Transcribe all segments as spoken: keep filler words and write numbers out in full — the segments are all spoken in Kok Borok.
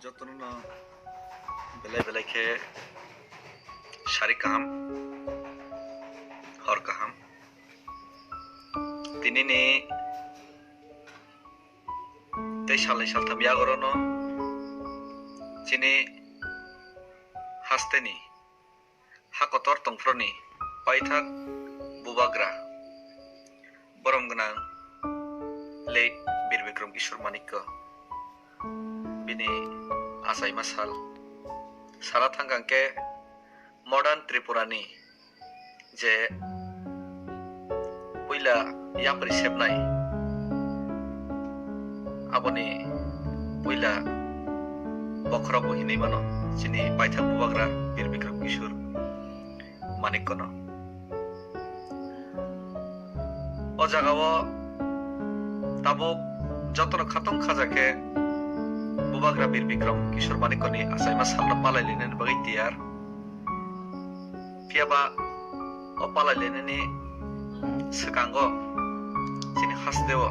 Jotono belai belai khe sari kaham, hor kaham. Tinini tei salnwi saltham yagorono chini hasteni ha kotor tongphuruni paithak bubagra borom gwnang late Bir Bikram Kishore Manikya bini achaima sal. Sala thangkang khe modern Tripura ni je puila yapri sepnai, aboni puila bokhorok bo hinwi mano chini paithak bubagra Bir Bikram Kishore Manikya no. O jagao tabuk jotono khatong khaja khe bubagra Bir Bikram Kishore Manikya ni achaima salno palai linani bagwi tiyar. Phiya ba o palai linani swkango chini hasteo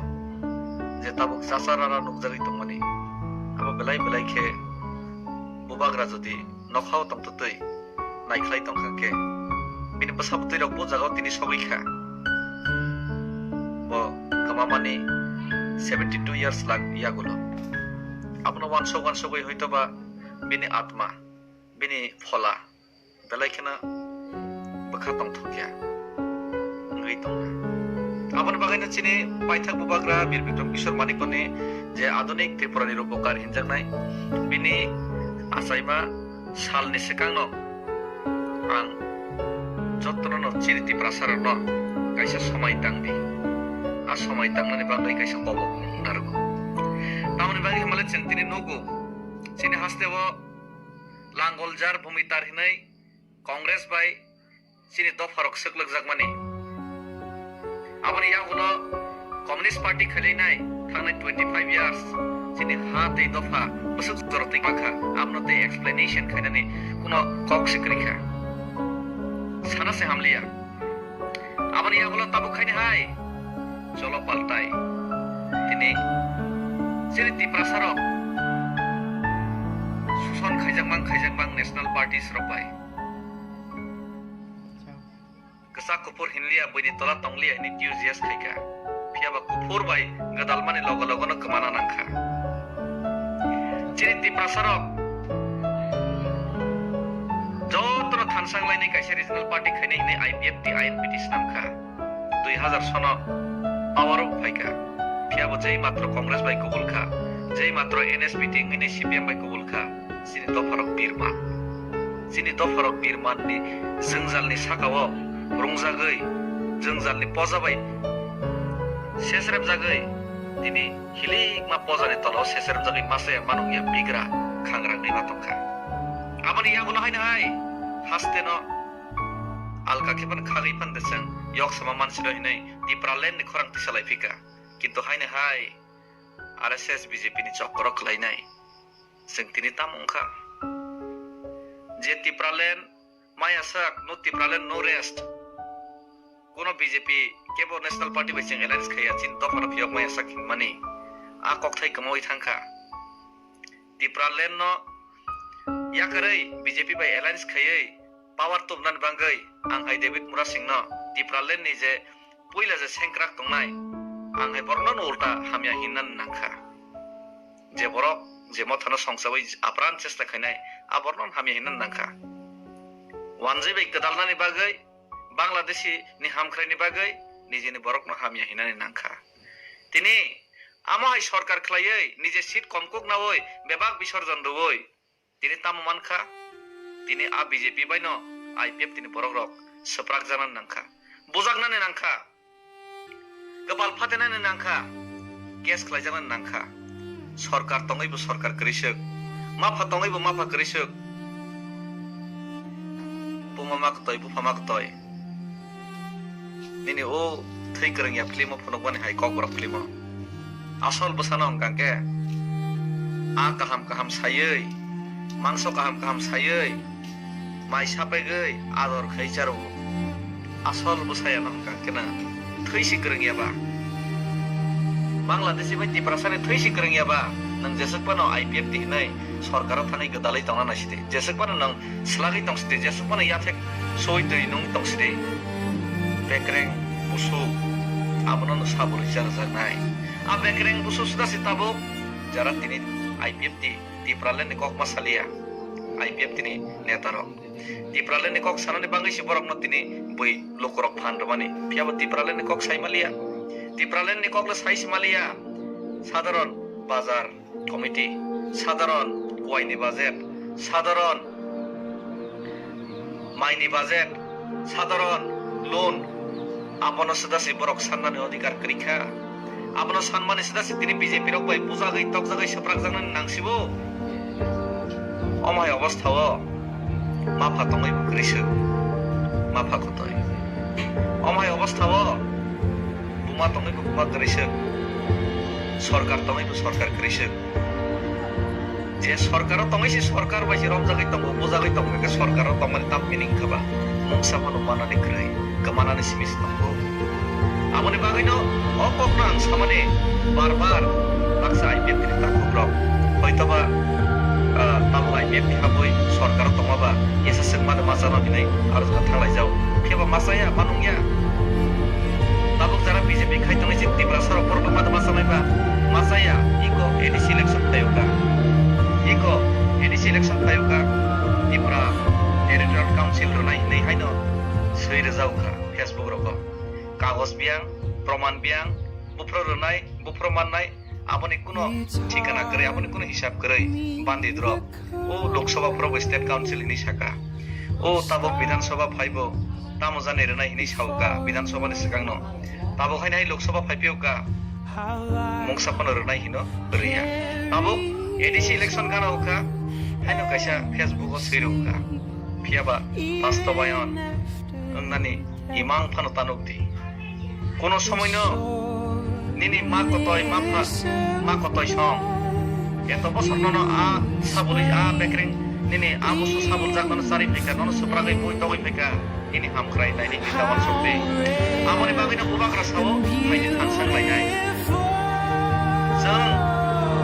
je tabuk chachar rara nukjagwi tongmani, abo belai belai khe bubagra jodi nokhao tongtwtwi naikhlai tongkha khe, bini bwsa bwtwi rok bo jagao tini sogwi kha. Bo kwmamani seventy two years lak yagulo. Abono wansuk wansugwi hoito ba bini atma, bini phola belai kheno bwkha tongthokya wngwi tongkha. Aboni bagwino chini paithak bubagra Bir Bikram Kishore Manikyani je adunik Tripurani Rupokar hinjaknai, bini achaima salni swkangno ang jotono chini Tiprasarokno kaisa somai tangdi. A somai tangnani bagwi kaisa kobok narwgo. Tamoni bagwi hwnbahle chwng tini nugo, chini hasteo Langoljar Bhumitar hinwi Congress bai chini dopharok swklwkjakmani. Aboni yagulo Communist Party khailainai thangnai twenty five years chini ha tei dopha bwswk jorotwi mankha, abono tei explanation khainani kuno kok se kwrwikha. Sana se hamliya. Aboni yagulo tabuk khaini hai cholo paltai. Tini chini Tiprasarok suson khaijakmang khaijakmang national parties rok bai. Kwchak kuphur hinliya, buini tola tongliya hwnwi T U G S khaikha. Phiyaba kuphur bai gwdalmani logo logono kwmana nangkha. Chini Tiprasarok jotono thansang lainwi kaisa regional party khainai hwnwi I P F T, I N P T swnamkha. Dui hazar sono power o phaikha. Phiyabo jei matro Congress bai kubulkha, jei matro N S P T wngwi C P M bai kubulkha. Chini dopharok birman. Chini dopharok birmanni jwngjalni sakao rungjagwi, jwngjalni poja bai sesrepjagwi, tini hilikma pojani tolao sesrepjagwi masa manungya bigra khangrangwi ma tongkha. Aboni yagulo haino hai hasteno alka khe phano khagwi phan de chwng yok sama mansino hinwi Tipraland ni khorang tisa lai phika. Kintu haino hai R S S B J P ni chokkorok khlainai. Chwng tini tamo wngkha? Je Tipraland maya sak, no Tipraland, no rest. Kuno B J P kebo National Party bai chwng alliance khaiya, chini dophano phiyok maya sak hinmani. A kokthai kwmawi thangkha. Tipraland no yakarwi B J P bai alliance khaiwi power tubnani bagwi ang hai David Murasing no Tipraland ni je puila je sengkrak tongnai, ang hai borokno no ulta hamya hinna nangkha. Je borok je mothano songchawi apran chesta khainai, a borokno hamya hinna nangkha. Wanjwi bai gwdalnani bagwi, Bangladeshi ni hamkraini bagwi nijini borokno hamya hinani nangkha. Tini amo hai sorkar khlaiwi nije seat komkuk nawi bebak bisorjon rwui tini tamo mankha? Tini a B J P baino I P F T ni borokrok swprakjaknani nangkha, bujaknani nangkha, kwpal phatenani nangkha, case khlaijaknani nangkha. Sorkar tongwibo sorkar kwrwiswk, mapha tongwibo mapha kwrwiswk. Buma ma kwtoi, bupha ma kwtoi. Nini o thwi kwrwngya film o phunukmani hai Kokborok film o. Asol bwsano hwnkha khe a kaham kaham saywi, mangso kaham kaham saywi, mai sapegwi ador khai charo. Asol bwsayano hwnkha khe na thwi si kwrwngya ba? Bangladeshi bai Tiprasani thwi si kwrwngya ba? Nwng jeswk phano I P F T hinwi sorkaro thangwi gwdalwi tongna naisidi. Jeswk phano nwng swlagwi tongsidi, jeswk phano yathek soi twi nung tongsidi. Bekreng busuk abono no sabo rwchar rwjaknai. A bekreng busuk sudasi tabuk jara tini I P F T Tipraland ni kok ma saliya. I P F T ni netarok. Tipraland ni kok sanani bagwi se borokno tini bui lukurok phan rwmani. Phiya bo Tipraland ni kok sai maliya. Tipraland ni kok le sai se maliya. Sadharon bazar committee, sadharon kuaini budget, sadharon maini budget, sadharon loan, abono sudasi borok sannani odhikar kwrwi kha. Abono sanmani sudasi tini B J P rok bai bujagwi tokjagwi swprakjaknani nangsibo. Omo hai obostha o mapha tongwi bo kwrwi swk, mapha kotoi. Omo hai obostha o buma tongwi bo buma kwrwi swk, sorkar tongwi bo sorkar kwrwi swk. Je sorkaro tongwi se sorkar bai se romjagwi tongo, bujagwi tongo, hwnkhe sorkaro tongmani tam meaning kha ba? Mungsa phano manani kwrwi, kwmanani simi se tongo. Aboni bagwino o kokno ang samani bar bar baksa I P F T ni takhukrok, hoitoba, ah, tabuk I P F T habwi sorkaro tongma ba, esa swkmano machano hinwi aro thanglai jao. Phiya ba machaya, manungya. Tabuk jara B J P khai tongwi se Tiprasa rok borok ma ma sanai ba machaya, iko A D C election phaio ka, iko A D C election phaio ka, Tipra Territorial Council rwnai hinwi haino swi rwjao kha Facebook rogo. Kagoj biyang, proman biyang, buphro rwnai, buphro mannai, aboni kuno thikana kwrwi, aboni kuno hisab kwrwi, bandit rok. O Lok Sabha phoro bo State Council hinwi saka. O tabuk Bidhan Sabha phaibo, tamo jani rwnai hinwi saoka Bidhan Sabha ni swkangno. Tabuk haino hai Lok Sabha phaiphiyokha, mungsa phano rwnai hino rwya. Tabuk A D C election gana okha, haino kaisa Facebook o swi rwkha. Phiya ba bastobayon wngnani imang phano tanuk di. Kuno somoino nini ma kotoi, ma pha, ma kotoi song. Eto bosor nono a sabului, a bekreng nini a musu sabuljak nono chari phaikha, nono swpragwi bui togwi phaikha. Nini hamkrai naini kita wansuk di. Aboni bagwino bubagra sao, haini thansang lainai. Chwng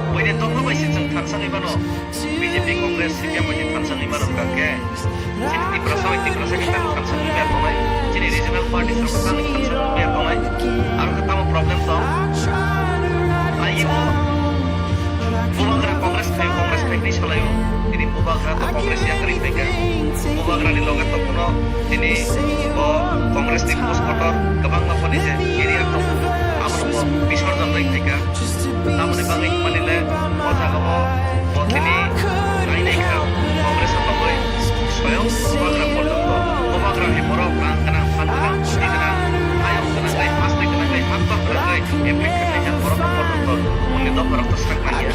buini tongma bai se chwng thansangwi mano. B J P, Congress, C P M bai se thansangwi mano wngkha khe. Chini Tiprasa bai Tiprasa khe tamo thansang wngwi tongnai. Chini regional party rok tamo thansang wngwi tongnai. Aro khe tamo problem tong? Aio bubagra Congress khai, Congress khai hinwi salaio. Tini bubagra to Congress yakarwi phaikha. Bubagra ni loge to kuno tini bo Congress ni post kotor kwbangma phone je area tong. Abono bo bisorjon rwi phaikha. Tamoni bagwi hwnmani le o jaga o bo tini nainai kha Congress o tongwi soyong bubagra porjonto. Bubagra ni borok rang gwnang, phan gwnang, buddhi gwnang, ayok gwnang bai, plastic gwnang bai, haktor gwnang bai, effect khainai jak borok no porjonto. Moni dopha rok to sak manya.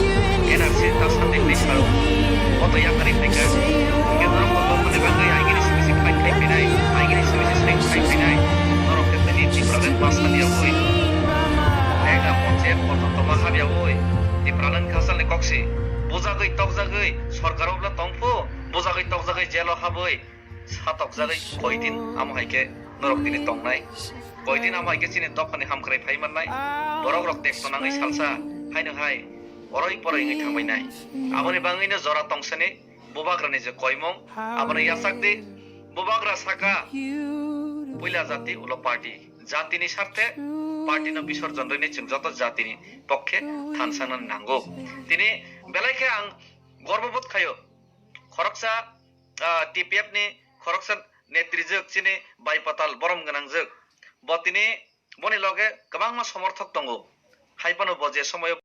N R C ta sandi hwnwi sao. Bo to yakarwi phaikha. Hwnkhe norok bo bongni bagwi aigini simi se khai khai phinai, aigini simi se sai khai phinai. Norok khe tini Tipraland ma sadi yagwi. Mega panchayat porjonto ma hab yagwi. Tipraland khasal ni kok si. Bujagwi tokjagwi sorkar o bwla tongphu. Bujagwi tokjagwi jail o habwi. Satokjagwi koidin amo hai khe norok tini tongnai. Koidin amo hai khe chini dophani hamkrai phai mannai. Borok rok tekto nangwi salsa haino hai oroi poroi wngwi thangbainai. Aboni bagwino jora tongsani bubagrani je koimung abono yachak di. Bubagra saka puila jati ulo party. Jatini sarthe party no bisorjon rwini chwng joto jatini pokkhe thansangnani nango. Tini belai khe ang gorbo bodh khaio. Khoroksa ah, T P F ni khoroksa netrijwk chini Baipatal borom gwnangjwk. Bo tini boni loge kwbangma somorthok tongo. Hai phano bo je somoio